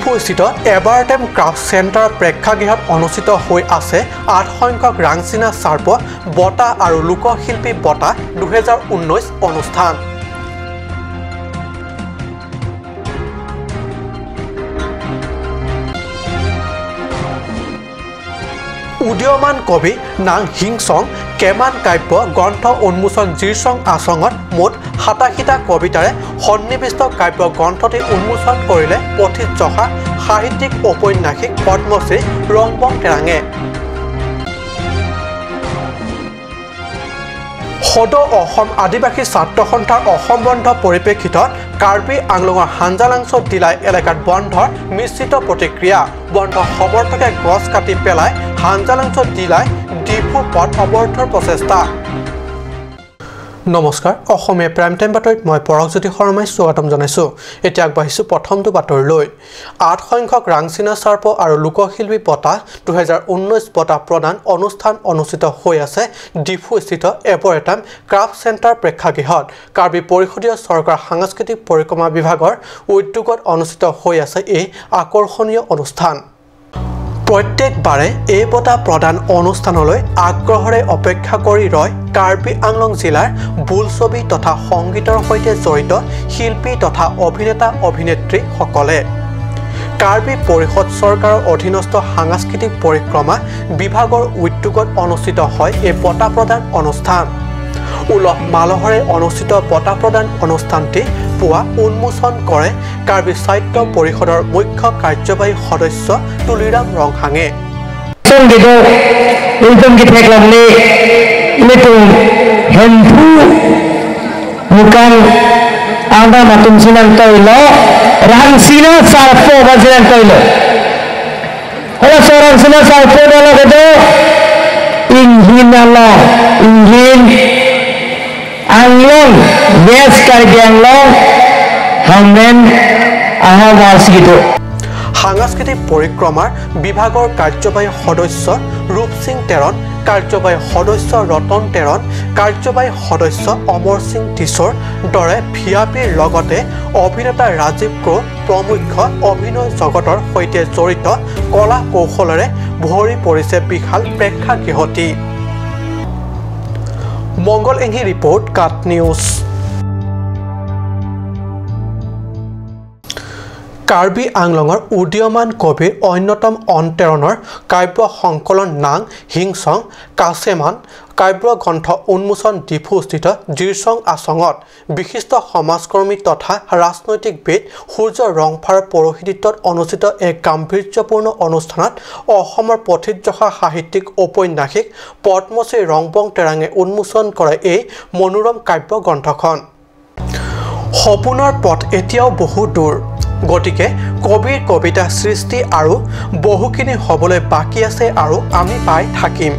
ডিফুস্থিত এবাৰটেম craft centre প্ৰেক্ষাগৃহত অনুষ্ঠিত হৈ আছে ৮ সংখ্যক ৰাংচিনা চাৰ্প বঁটা আৰু লোকশিল্পী বঁটা ২০১৯ অনুষ্ঠান। উদীয়মান কবি নাং হিংচং কেমান কাব্য গ্ৰন্থ উন্মোচন জিৰচং আচঙত মুঠ ৮৭টা কবিতাৰে সন্নিৱিষ্ট কাব্য গ্ৰন্থটি উন্মোচন কৰিলে পথিত যশা সাহিত্যিক ঔপন্যাসিক পদ্মশ্ৰী ৰংবং তেৰাঙে। সদৌ অসম আদিবাসী ছাত্ৰ সন্থাৰ অসম বন্ধ পৰিপ্ৰেক্ষিতত কাৰ্বি আংলঙৰ হাঞ্জালাংছ ডিলাই এলেকাত বন্ধৰ মিশ্ৰিত প্ৰতিক্ৰিয়া। বন্ধ সমৰ্থকে গছ কাটি পেলাই হাঞ্জালাংছ ডিলাই ডিফু পথ অৱৰোধৰ প্ৰচেষ্টা। নমস্কাৰ, অসমীয়া প্ৰাইম টাইম বাতৰিত মই পৰশজ্যোতি শৰ্মাই স্বাগতম জনাইছোঁ। এতিয়া আগবাঢ়িছোঁ প্ৰথমটো বাতৰিলৈ। ৮ সংখ্যক ৰাংচিনা চাৰ্প আৰু লোকশিল্পী বঁটা ২০১৯ বঁটা প্ৰদান অনুষ্ঠান অনুষ্ঠিত হৈ আছে ডিফুস্থিত এবাৰটেম ক্ৰাফ্ট চেণ্টাৰ প্ৰেক্ষাগৃহত। কাৰ্বি পৰিষদীয় চৰকাৰ সাংস্কৃতিক পৰিক্ৰমা বিভাগৰ উদ্যোগত অনুষ্ঠিত হৈ আছে এই আকৰ্ষণীয় অনুষ্ঠান। প্ৰত্যেকবাৰে এই বঁটা প্ৰদান অনুষ্ঠানলৈ আগ্ৰহেৰে অপেক্ষা কৰি ৰয় কাৰ্বি আংলং জিলাৰ বোলছবি তথা সংগীতৰ সৈতে জড়িত শিল্পী তথা অভিনেতা অভিনেত্ৰীসকলে। কাৰ্বি পৰিষদ চৰকাৰৰ অধীনস্থ সাংস্কৃতিক পৰিক্ৰমা বিভাগৰ উদ্যোগত অনুষ্ঠিত হয় এই বঁটা প্ৰদান অনুষ্ঠান। উলহ মালহেৰে অনুষ্ঠিত বঁটা প্ৰদান অনুষ্ঠানটি পুৱা উন্মোচন কৰে কাৰ্বি সাহিত্য পৰিষদৰ মুখ্য কাৰ্যবাহী সদস্য Tuliram ৰংহাঙে। Anglong West Karbi Anglong Hamren Ahawarsido সাংস্কৃতিক পৰিক্ৰমাৰ বিভাগৰ কাৰ্যবাহী সদস্য ৰূপ সিং তেৰণ, কাৰ্যবাহী সদস্য ৰতন তেৰণ, কাৰ্যবাহী সদস্য অমৰ সিং টিছৰ দৰে ভিআইপিৰ লগতে অভিনেতা ৰাজীৱ ক্ৰ প্ৰমুখ্য অভিনয় জগতৰ সৈতে জড়িত কলা কৌশলেৰে ভৰি পৰিছে বিশাল প্ৰেক্ষাগৃহটি। মংগল এংহি ৰিপৰ্ট, কাট নিউজ। কাৰ্বি আংলঙৰ উদীয়মান কবিৰ অন্যতম অন্তেৰণৰ কাব্য সংকলন নাং হিংচং কাছেমান কাব্যগ্ৰন্থ উন্মোচন ডিফুস্থিত জিৰচং আচঙত বিশিষ্ট সমাজকৰ্মী তথা ৰাজনৈতিকবিদ সূৰ্য ৰংফাৰ পৌৰোহিত্যত অনুষ্ঠিত এক গাম্ভীৰ্যপূৰ্ণ অনুষ্ঠানত অসমৰ পথিতযশা সাহিত্যিক ঔপন্যাসিক পদ্মশ্ৰী ৰংবং তেৰাঙে উন্মোচন কৰে এই মনোৰম কাব্যগ্ৰন্থখন। সপোনৰ পথ এতিয়াও বহু দূৰ, গতিকে কবিৰ কবিতা সৃষ্টি আৰু বহুখিনি হ'বলৈ বাকী আছে আৰু আমি পাই থাকিম।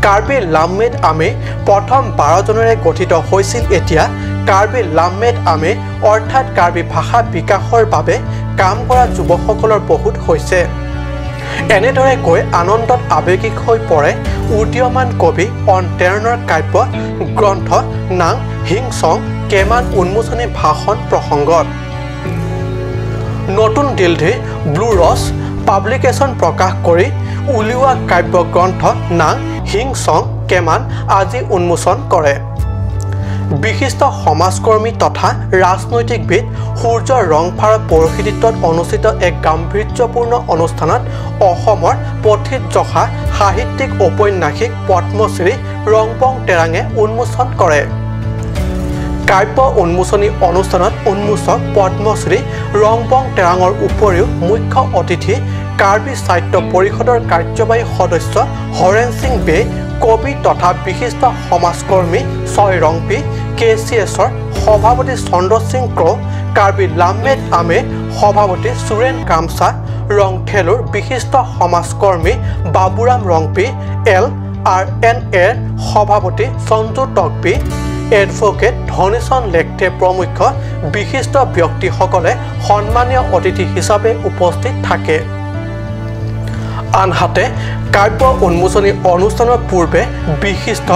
কাৰ্বি লামমেদ আমে প্ৰথম ১২ জনেৰে গঠিত হৈছিল। এতিয়া কাৰ্বি লামমেদ আমে অৰ্থাৎ কাৰ্বি ভাষা বিকাশৰ বাবে কাম কৰা যুৱকসকলৰ বহুত হৈছে। এনেদৰে কৈ আনন্দত আৱেগিক হৈ পৰে উদীয়মান কবি অন্তেৰণৰ কাব্য গ্ৰন্থ নাং হিংচং কেমান উন্মোচনী ভাষণ প্ৰসংগত। নতুন দিল্লীৰ ব্লু ৰছ পাব্লিকেশ্যন প্ৰকাশ কৰি উলিওৱা কাব্যগ্ৰন্থ নাং হিংচং কেমান আজি উন্মোচন কৰে। বিশিষ্ট সমাজকৰ্মী তথা ৰাজনৈতিকবিদ সূৰ্য ৰংফাৰৰ পৌৰোহিত্যত অনুষ্ঠিত এক গাম্ভীৰ্যপূৰ্ণ অনুষ্ঠানত অসমৰ পথিতযশা সাহিত্যিক ঔপন্যাসিক পদ্মশ্ৰী ৰংবং তেৰাঙে উন্মোচন কৰে। কাব্য উন্মোচনী অনুষ্ঠানত উন্মোচক পদ্মশ্ৰী ৰংবং তেৰাঙৰ উপৰিও মুখ্য অতিথি কাৰ্বি সাহিত্য পৰিষদৰ কাৰ্যবাহী সদস্য হৰেণ সিং বে, কবি তথা বিশিষ্ট সমাজকৰ্মী ছয় ৰংপি, কে চি এছৰ সভাপতি চন্দ্ৰ সিং ক্ৰ, কাৰ্বি লামমেদ আমে সভাপতি সুৰেণ কামচা, ৰংথেলুৰ বিশিষ্ট সমাজকৰ্মী Baburam Rongpi, L R N এৰ সভাপতি সঞ্জু টকপি, এডভোকেট ধনেশন লেখথে প্ৰমুখ্য বিশিষ্ট ব্যক্তিসকলে সন্মানীয় অতিথি হিচাপে উপস্থিত থাকে। আনহাতে কাব্য উন্মোচনী অনুষ্ঠানৰ পূৰ্বে বিশিষ্ট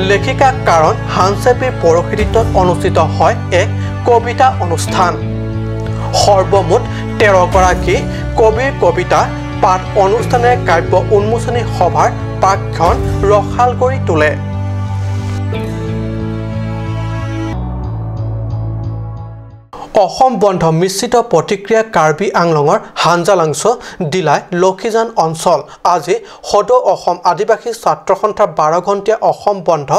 লেখিকা কাৰণ হানচেপিৰ পৌৰোহিত্যত অনুষ্ঠিত হয় এক কবিতা অনুষ্ঠান। সৰ্বমুঠ 13গৰাকী কবিৰ কবিতা পাঠ অনুষ্ঠানেৰে কাব্য উন্মোচনী সভাৰ প্ৰাকক্ষণ ৰসাল কৰি তোলে। অসম বন্ধ মিশ্ৰিত প্ৰতিক্ৰিয়া কাৰ্বি আংলঙৰ হাঞ্জালাংছ ডিলাই লক্ষীজান অঞ্চল আজি সদৌ অসম আদিবাসী ছাত্ৰ সন্থাৰ 12 ঘণ্টীয়া অসম বন্ধ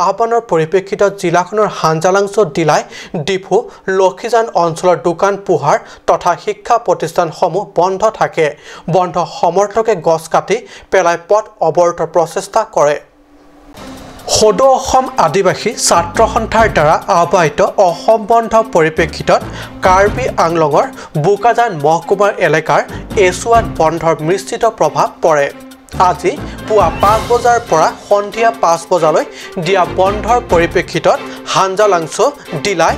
আহ্বানৰ পৰিপ্ৰেক্ষিতত জিলাখনৰ হাঞ্জালাংছ ডিলাই ডিফু লক্ষীজান অঞ্চলৰ দোকান পোহাৰ তথা শিক্ষা প্ৰতিষ্ঠানসমূহ বন্ধ থাকে। বন্ধ সমৰ্থকে গছ কাটি পেলাই পথ অৱৰোধৰ প্ৰচেষ্টা কৰে। সদৌ অসম আদিবাসী ছাত্ৰ সন্থাৰ দ্বাৰা আহ্বায়িত অসম বন্ধ পৰিপ্ৰেক্ষিতত কাৰ্বি আংলঙৰ বোকাজান মহকুমাৰ এলেকাৰ এচুৱাত বন্ধৰ মিশ্ৰিত প্ৰভাৱ পৰে। আজি পুৱা 5 বজাৰ পৰা সন্ধিয়া 5 বজালৈ দিয়া বন্ধৰ পৰিপ্ৰেক্ষিতত হাঞ্জালাংছ ডিলাই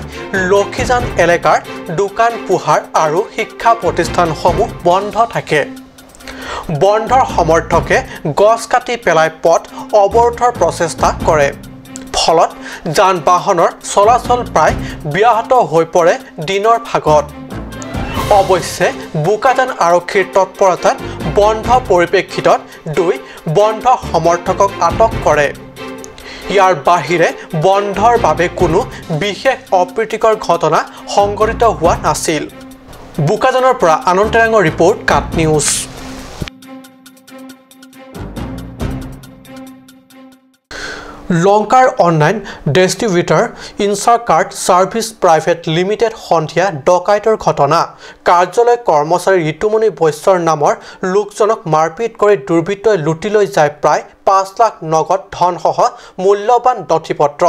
লক্ষীজান এলেকাৰ দোকান পোহাৰ আৰু শিক্ষা প্ৰতিষ্ঠানসমূহ বন্ধ থাকে। বন্ধৰ সমৰ্থকে গছ কাটি পেলাই পথ অৱৰোধৰ প্ৰচেষ্টা কৰে। ফলত যান বাহনৰ চলাচল প্ৰায় ব্যাহত হৈ পৰে দিনৰ ভাগত। অৱশ্যে বোকাজান আৰক্ষীৰ তৎপৰতাত বন্ধ পৰিপ্ৰেক্ষিতত 2 বন্ধ সমৰ্থকক আটক কৰে। ইয়াৰ বাহিৰে বন্ধৰ বাবে কোনো বিশেষ অপ্ৰীতিকৰ ঘটনা সংঘটিত হোৱা নাছিল। বোকাজানৰ পৰা আনন্দ তেৰাঙৰ ৰিপৰ্ট, কাট নিউজ। লংকাৰ online distributor Instacart service private limited সন্ধিয়া ডকাইতৰ ঘটনা। কাৰ্যালয় কৰ্মচাৰী ঋতুমণি বৈশ্যৰ নামৰ লোকজনক মাৰপিট কৰি দুৰ্বৃত্তই লুটি লৈ যায় প্ৰায় 5 লাখ নগদ ধনসহ মূল্যৱান নথিপত্ৰ।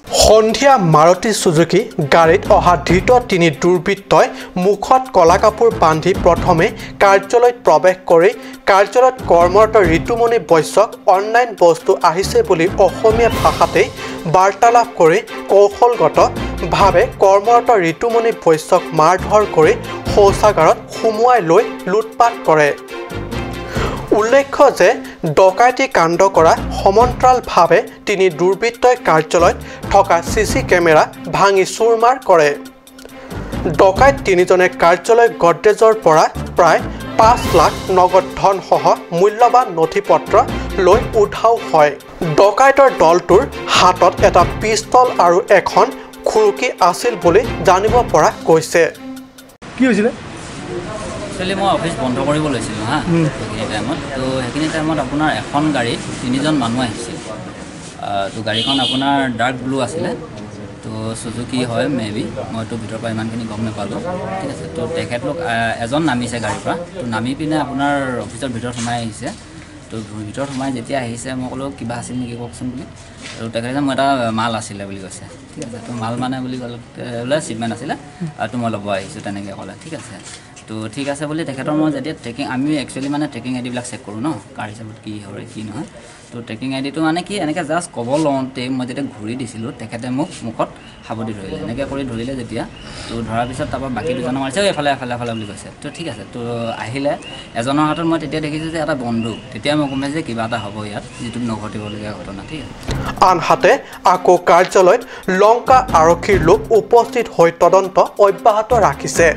সন্ধিয়া মাৰুতি চুজুকি গাড়ীত অহা ধৃত 3 দুৰ্বৃত্তই মুখত কলা কাপোৰ বান্ধি প্ৰথমে কাৰ্যালয়ত প্ৰৱেশ কৰি কাৰ্যালয়ত কৰ্মৰত ঋতুমণি বৈশ্যক অনলাইন বস্তু আহিছে বুলি অসমীয়া ভাষাতেই বাৰ্তালাপ কৰি কৌশলগতভাৱে কৰ্মৰত ঋতুমণি বৈশ্যক মাৰধৰ কৰি শৌচাগাৰত সুমুৱাই লৈ লুটপাত কৰে। উল্লেখ্য যে ডকাইতি কাণ্ড কৰা সমান্তৰালভাৱে 3 দুৰ্বৃত্তই কাৰ্যালয়ত থকা চিচি কেমেৰা ভাঙি চুৰমাৰ কৰে। ডকাইত 3জনে কাৰ্যালয় গডৰেজৰ পৰা প্ৰায় 5 লাখ নগদ ধনসহ মূল্যৱান নথিপত্ৰ লৈ উধাও হয়। ডকাইতৰ দলটোৰ হাতত এটা পিষ্টল আৰু এখন খুৰুকি আছিল বুলি জানিব পৰা গৈছে। কি হৈছিলে? একচুৱেলি মই অফিচ বন্ধ কৰিব লৈছিলোঁ হা সেইখিনি টাইমত। তো সেইখিনি টাইমত আপোনাৰ এখন গাড়ীত 3জন মানুহ আহিছিল। তো গাড়ীখন আপোনাৰ ডাৰ্ক ব্লু আছিলে, তো চুজুকি হয় মে বি, মইতো ভিতৰৰ পৰা ইমানখিনি গম নাপালোঁ, ঠিক আছে। তো তেখেতলোক এজন নামিছে গাড়ীৰ পৰা, তো নামি পিনে আপোনাৰ অফিচৰ ভিতৰত সোমাই আহিছে। তো ভিতৰত সোমাই যেতিয়া আহিছে মই ক'লোঁ কিবা আছিল নেকি কওকচোন বুলি। আৰু তেখেতে মোৰ এটা মাল আছিলে বুলি কৈছে, ঠিক আছে। তো মাল মানে বুলি ক'লে বোলে চিপমেণ্ট আছিলে আৰু তো মই ল'ব আহিছোঁ তেনেকৈ ক'লে, ঠিক আছে। তো ঠিক আছে বুলি তেখেতৰ মই যেতিয়া ট্ৰেকিং, আমি একচুৱেলি মানে ট্ৰেকিং আই ডিবিলাক চেক কৰোঁ ন, কাৰ হিচাপত কি হয় কি নহয়। তো ট্ৰেকিং আই ডিটো মানে কি এনেকৈ জাষ্ট ক'ব লওঁতে মই যেতিয়া ঘূৰি দিছিলোঁ তেখেতে মোক মুখত সাৱটি ধৰিলে, এনেকৈ কৰি ধৰিলে যেতিয়া। তো ধৰাৰ পিছত তাৰপৰা বাকী দুজনক মাৰিছে এইফালে এফালে এফালে বুলি কৈছে। তো ঠিক আছে। তো আহিলে এজনৰ হাতত মই তেতিয়া দেখিছোঁ যে এটা বন্দুক, তেতিয়া মই গম পাইছোঁ যে কিবা এটা হ'ব ইয়াত, যিটো নঘটিবলগীয়া ঘটনা, ঠিক আছে। আনহাতে আকৌ কাৰ্যালয়ত লংকা আৰক্ষীৰ লোক উপস্থিত হৈ তদন্ত অব্যাহত ৰাখিছে।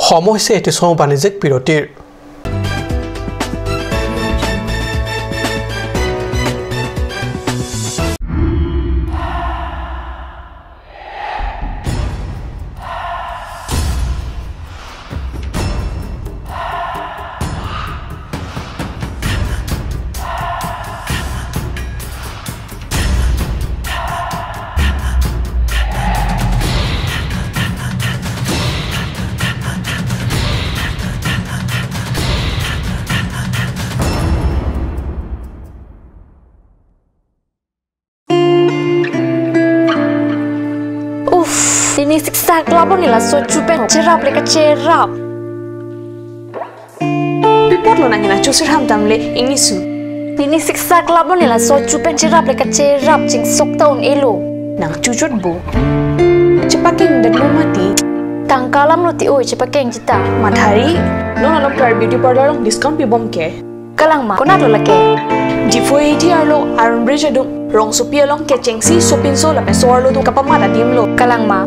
সময় হৈছে এটি চমু বাণিজ্যিক বিৰতিৰ। Klabo nila so chupen cherap leka cherap. Pipot lo nangina chusir ham tamle ingnisu. Nini siksa klabo nila so chupen cherap leka cherap ching sok taun elo. Nang chuchut bo. Cepakeng dan lo mati. Tangkalam lo ti oi cepakeng cita. Madhari, lo nalom tar beauty parlor long discount pi bom ke. Kalang ma kona lo lake. Jifo 80 arlo Iron Bridge adung rong sopi along ke chengsi sopin so lapen so arlo du kapama da dim lo. Kalang ma.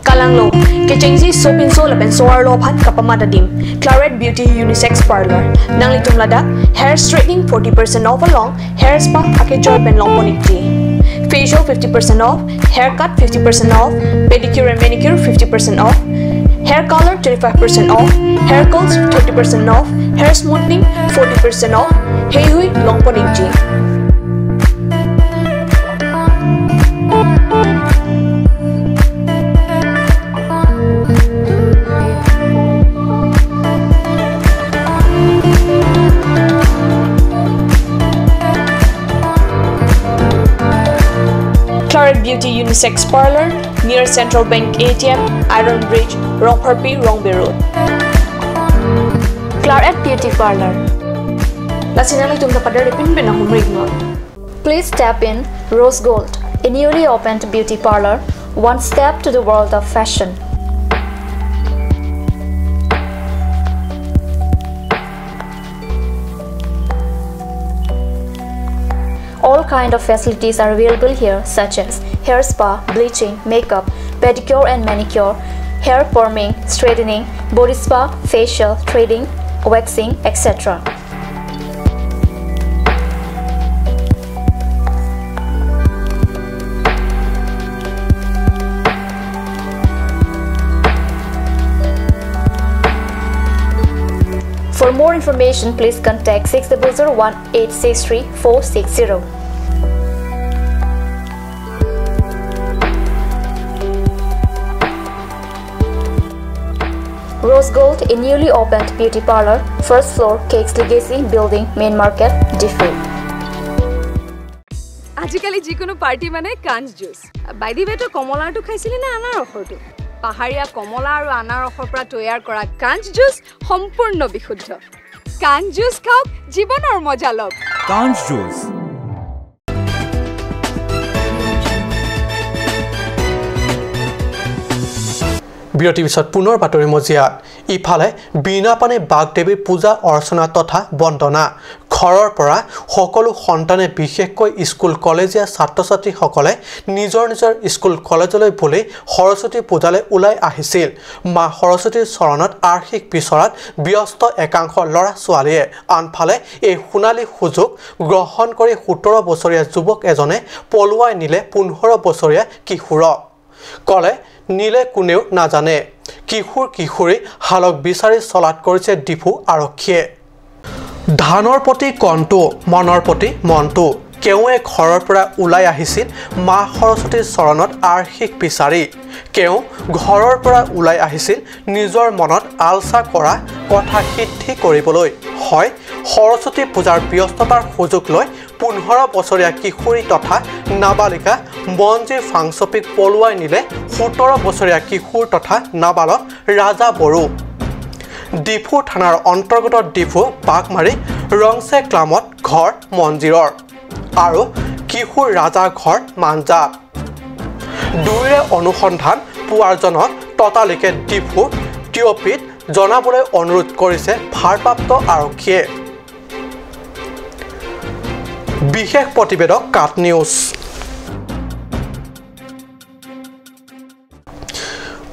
Kalanglo ke chengji sopin so la pen soar lo phan kapama da dim Claret Beauty Unisex Parlor nangli tumlada hair straightening 40% off along hair spa ake joy pen long ponikti facial 50% off, haircut 50% off, pedicure and manicure 50% off, hair color 25% off, hair curls 30% off, hair smoothing 40% off. Hey hui long ponikji. Claret Beauty Unisex Parlor near Central Bank ATM, Iron Bridge, Rongpharpi, Rongbe Road. Claret Beauty Parlor. Please tap in Rose Gold, a newly opened beauty parlor, one step to the world of fashion. All kind of facilities are available here, such as hair spa, bleaching, makeup, pedicure and manicure, hair perming, straightening, body spa, facial, threading, waxing, etc. For more information, please contact 6001 863 460. Rose Gold, a newly opened beauty parlor, first floor, Cakes Legacy Building, Main Market, Diffu. আজিকালি যিকোনো party মানে কাঞ্চ juice. By the ৱে, তই কমলাৰটো খাইছিলি নে আনাৰসৰটো? পাহাৰীয়া কমলা আৰু আনাৰসৰ পৰা তৈয়াৰ কৰা কাঞ্চ জুচ সম্পূৰ্ণ বিশুদ্ধ। কাঞ্চ জুচ খাওক, জীৱনৰ মজা লওক। কাঞ্চ জুচ। বিৰতিৰ পিছত পুনৰ বাতৰি মজিয়াত। ইফালে বীণাপাণি বাগদেৱীৰ পূজা অৰ্চনা তথা বন্দনা। ঘৰৰ পৰা সকলো সন্তানে বিশেষকৈ স্কুল কলেজীয়া ছাত্ৰ ছাত্ৰীসকলে নিজৰ নিজৰ স্কুল কলেজলৈ বুলি সৰস্বতী পূজালৈ ওলাই আহিছিল। মা সৰস্বতীৰ চৰণত আৰ্শিক বিচৰাত ব্যস্ত একাংশ ল'ৰা ছোৱালীয়ে। আনফালে এই সোণালী সুযোগ গ্ৰহণ কৰি 17 বছৰীয়া যুৱক এজনে পলুৱাই নিলে 15 বছৰীয়া কিশোৰক। ক'লে নিলে কোনেও নাজানে। কিশোৰ কিশোৰী হালক বিচাৰি চলাত কৰিছে ডিফু আৰক্ষীয়ে। ধানৰ প্ৰতি কণটো, মনৰ প্ৰতি মনটো। কেওঁৱে ঘৰৰ পৰা ওলাই আহিছিল মা সৰস্বতীৰ চৰণত আৰ্শিক বিচাৰি। কেওঁ ঘৰৰ পৰা ওলাই আহিছিল নিজৰ মনত আলচা কৰা কথা সিদ্ধি কৰিবলৈ। হয়, সৰস্বতী পূজাৰ ব্যস্ততাৰ সুযোগ লৈ 15 বছৰীয়া কিশোৰী তথা নাবালিকা মঞ্জিৰ ফাংচপিক পলুৱাই নিলে 17 বছৰীয়া কিশোৰ তথা নাবালক ৰাজা বড়ো। ডিফু থানাৰ অন্তৰ্গত ডিফু বাঘমাৰী ৰংচে ক্লামত ঘৰ মঞ্জিৰৰ আৰু কিশোৰ ৰাজা ঘৰ মাঞ্জা। দুয়োৰে অনুসন্ধান পোৱাজনক ততালিকে ডিফু টিঅপিত জনাবলৈ অনুৰোধ কৰিছে ভাৰপ্ৰাপ্ত আৰক্ষীয়ে। বিশেষ প্ৰতিবেদক কাট নিউজ।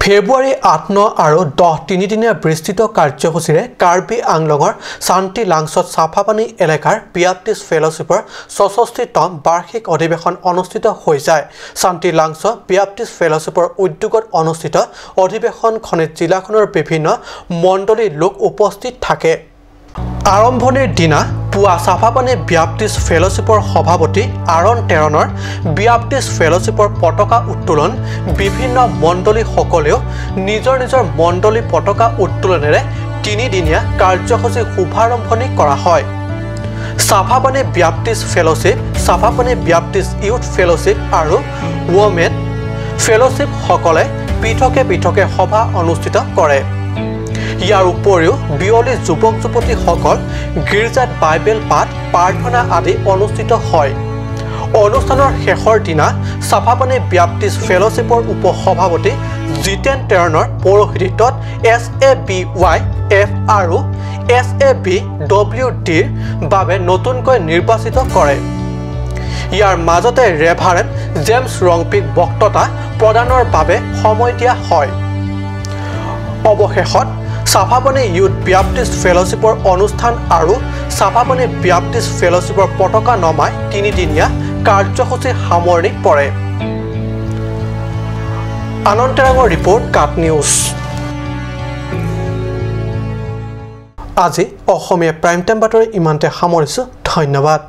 ফেব্ৰুৱাৰী 8, 9 আৰু 10 তিনিদিনীয়া বিস্তৃত কাৰ্যসূচীৰে কাৰ্বি আংলঙৰ শান্তি লাংচত চাফাপানী এলেকাৰ ব্যাপ্টিষ্ট ফেল'শ্বিপৰ 66তম বাৰ্ষিক অধিৱেশন অনুষ্ঠিত হৈ যায়। শান্তি লাংচ ব্যাপ্টিষ্ট ফেল'শ্বিপৰ উদ্যোগত অনুষ্ঠিত অধিৱেশনখনিত জিলাখনৰ বিভিন্ন মণ্ডলীৰ লোক উপস্থিত থাকে। আৰম্ভণিৰ দিনা পুৱা চাফাপানী ব্যাপ্টিষ্ট ফেল'শ্বিপৰ সভাপতি আৰণ টেৰণৰ ব্যাপ্টিষ্ট ফেল'শ্বিপৰ পতাকা উত্তোলন, বিভিন্ন মণ্ডলীসকলেও নিজৰ নিজৰ মণ্ডলী পতাকা উত্তোলনেৰে তিনিদিনীয়া কাৰ্যসূচী শুভাৰম্ভণি কৰা হয়। Saphapani Baptist fellowship, Saphapani Baptist youth fellowship আৰু ৱমেন ফেল'শ্বিপসকলে পৃথকে পৃথকে সভা অনুষ্ঠিত কৰে। ইয়াৰ উপৰিও বিয়লি যুৱক যুৱতীসকল গীৰ্জাত বাইবেল পাঠ, প্ৰাৰ্থনা আদি অনুষ্ঠিত হয়। অনুষ্ঠানৰ শেষৰ দিনা চাফাপানী ব্যাপ্টিষ্ট ফেল'শ্বিপৰ উপসভাপতি জিতেন টেৰণৰ পৌৰোহিত্যত S A B Y F আৰু এছ এ বি ডব্লিউ ডিৰ বাবে নতুনকৈ নিৰ্বাচিত কৰে। ইয়াৰ মাজতে ৰেভাৰেণ্ড জেমছ ৰংপিক বক্তৃতা প্ৰদানৰ বাবে সময় দিয়া হয়। অৱশেষত চাফাপানী ইউথ ব্যাপ্টিষ্ট ফেল'শ্বিপৰ অনুষ্ঠান আৰু চাফাপানী ব্যাপ্টিষ্ট ফেল'শ্বিপৰ পতাকা নমাই তিনিদিনীয়া কাৰ্যসূচীৰ সামৰণি পৰে। আনন্দ তেৰাঙৰ ৰিপৰ্ট, কাট নিউজ। আজি অসমীয়া প্ৰাইম টাইম বাতৰি ইমানতে সামৰিছোঁ। ধন্যবাদ।